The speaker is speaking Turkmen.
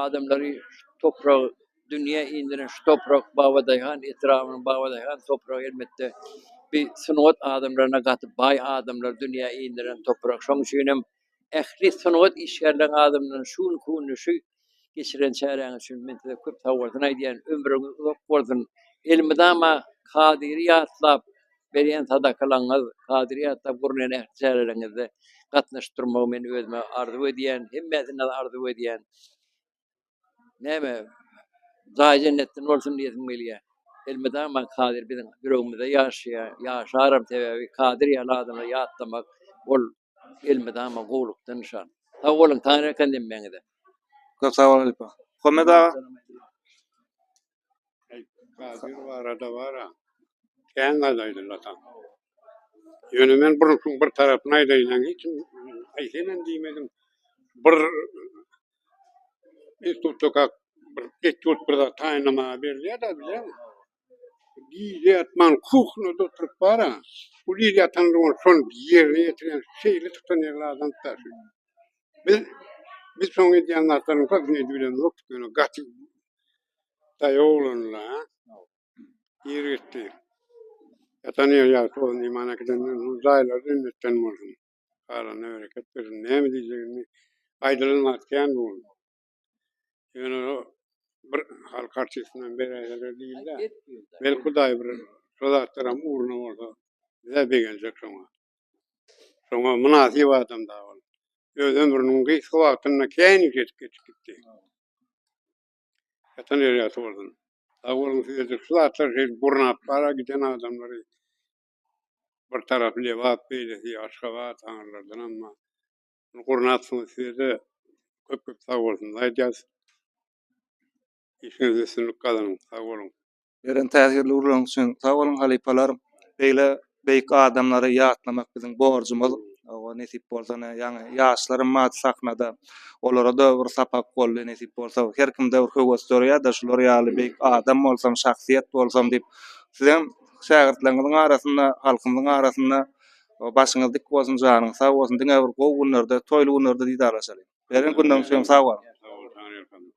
adamlary şu topragy dünýä indiren şu toprak Babadaýhan etrabynyň Babadaýhan topragy elbetde bi sungat adamlaryna gaty baý adamlary dünýä indiren toprak. Şoň üçin hem ähli sungat işgärleriň adyndan şu günki günde şu geçiren çäräňiz üçin men size köp sagbolsun aýdýan. Ömrüňiz uzak bolsun. Elmydama Kadyry ýatlap berýän sadakalaryňyz, Kadyry ýatlap gurnaýan ähli çäreleriňizde gatnaşyp durmagy men özüme arzuw edýän, hemmesine arzuw edýän. Näme, jaýy jennetden bolsun diýesim gelýär. Elmydama Kadyr biziň ýüregimizde ýaşaýar, ýaşaram sebäbi Kadyr ýaly adamlary ýatlamak ol elmydama gowlukdan nyşan. Sag boluň, Taňryýalkasyn hemmäňize. Köp sag bol halypa. Muhammet aga. Kadyr barada bara kän zat aýdylata. Ýöne men bir şuň bir tarapyny aýdaýyn, hiç kim aý senem diýmediň. Bir institutda bir etýud bir zat taýynlamaga berilýär-de bilýäňmi? Gije ýatman kuhnada oturyp bara, bu gije ýatan şony ýerine ýetirýän şeýle tutanýerli adamdy-da şu. Biz biz şoň edýän zatlarynyň köpüsini edibilemzokdyk, ýöne gaty daýaw oglandy-la, ha? Ir gitdi. Ýatan ýeri ýagty bolsun, iman äkidenden soň jaýlary jennetden bolsun. Galanyna bereket bersin. Näme diýjegimi aýdylan zat kän bu gün. Ýöne bir halk artistinden beräýseler diýildi. Belki Hudaý bir şo zatlaram ugruna bolsa, biz-ä begenjek şoňa. Şoňa mynasyp adam da ol. Öz ömrüniň gysga wagtynda kän iş edip geçip gitdi. Ýatan ýeri ýagty bolsun. Sag boluň size-de şu zatlary şeýdip gurnap bara giden adamlary bir tarapy Lebap beýlesi Aşgabat aňyrlardanam bar. Muny gurnapsyňyz size-de köp köp sag bolsun aýdýas. Işiňizde üstünlik gazanyň. Sag boluň. Beren täsirli gürrüňiň üçin sag boluň halypalar. Beýle beýik adamlary ýatlamak biziň borjumyz. Hawa nesip bolsa ine ýaňy ýaşlarym bar sahnada. Olara-da bir sapak boldy nesip bolsa. Her kimde bir höwes dörýär-de şular ýaly beýik adam bolsam, şahsyýet bolsam diýip. Sizem şägirtleriňiziň arasynda, halkymyzyň arasynda başyňyz dik bolsun, janyňyz sag bolsun. Diňe bir gowy günlerde, toýly günlerde didarlaşalyň. Beren günleriňiz üçin sag boluň. Sag bol, Taňryýalkasyn.